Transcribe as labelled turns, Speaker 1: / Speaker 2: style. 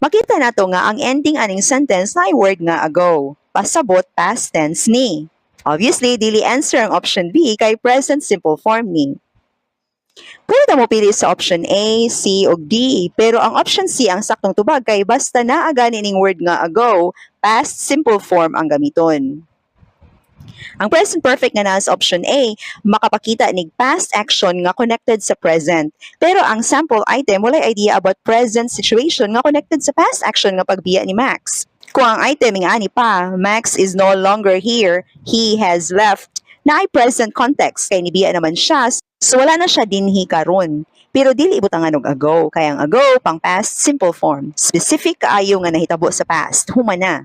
Speaker 1: Makita nato nga ang ending aning sentence naay word nga "ago." Pasabot past tense ni. Obviously, dili answer ang option B kay present simple form ni. Pwede ta mo pili sa option A, C, ug D, pero ang option C ang saktong tubag kay basta naa gani ning word nga "ago," past simple form ang gamiton. Ang present perfect nga naa sa option A, makapakita nig past action nga connected sa present. Pero ang sample item, walay idea about present situation nga connected sa past action nga pagbiya ni Max. Kung ang item nga ani pa, "Max is no longer here, he has left," naay present context kay nibiya naman siya, so wala na siya dinhi karon. Pero dili ibutangan og "ago," kay ang "ago" pang past simple form. Specific kaayo nga nahitabo sa past, human na.